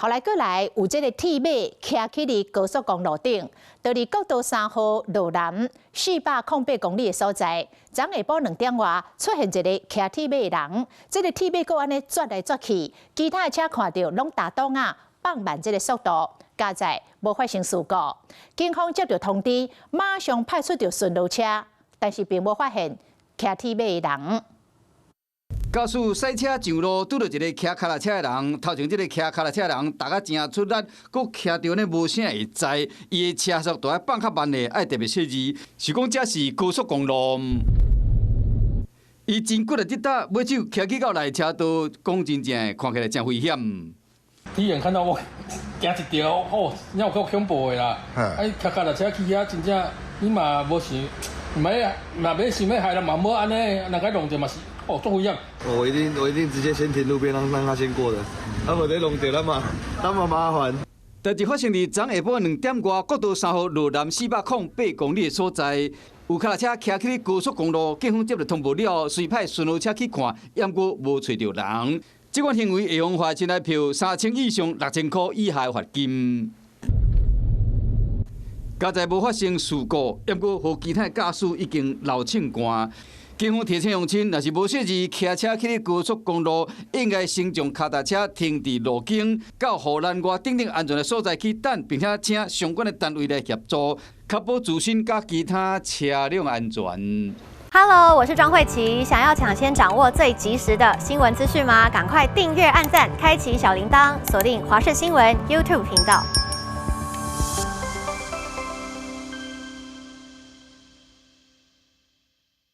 後來閣來有這个鐵馬騎去佇高速公路頂，佇佇國道3號路南408公里的所在，昨下晡2點外出現一个騎鐵馬的人，這个鐵馬閣按呢轉來轉去，其他的車看著攏打擋仔，放慢這个速度，佳哉無發生事故。警方接著通知，馬上派出著巡邏車，但是並無發現騎鐵馬的人。駕駛駛車上路，拄著一个騎跤踏車的人，頭前這个騎跤踏車的人，踏甲誠出力，閣騎著呢無啥會知，伊的車速都愛放較慢的，愛特別細緻。是講這是高速公路，伊真骨力佇踏，尾手騎去到內車道，講真正看起來誠危險。第一眼看到我驚一跳，哦，真有夠恐怖的啦！啊，騎跤踏車去遐，真正你嘛無想，毋欲，若欲想欲害人嘛，無按呢，若共弄著嘛是。哦，足危險！我一定直接先停路邊，讓他先過的。啊，無得弄著了嘛，那麼麻煩。代誌發生佇昨下晡2點外，國道3號路南408公里的所在，有跤踏車騎去高速公路，警方接著通報了後，隨派巡邏車去看，毋過無揣著人。這款行為會予罰新台票3000以上6000箍以下罰金。佳哉無發生事故，毋過予其他駕駛已經流銃汗。警方提醒鄉親，若是無小意騎車去高速公路，應該先將跤踏車停佇路肩，到護欄外等等安全的所在去等，並且請相關的單位來協助，確保自身佮其他車輛安全。 Hello，我是莊慧琪，想要搶先掌握最及時的新聞資訊嗎？趕快訂閱、按讚、開啟小鈴鐺，鎖定華視新聞 YouTube 頻道。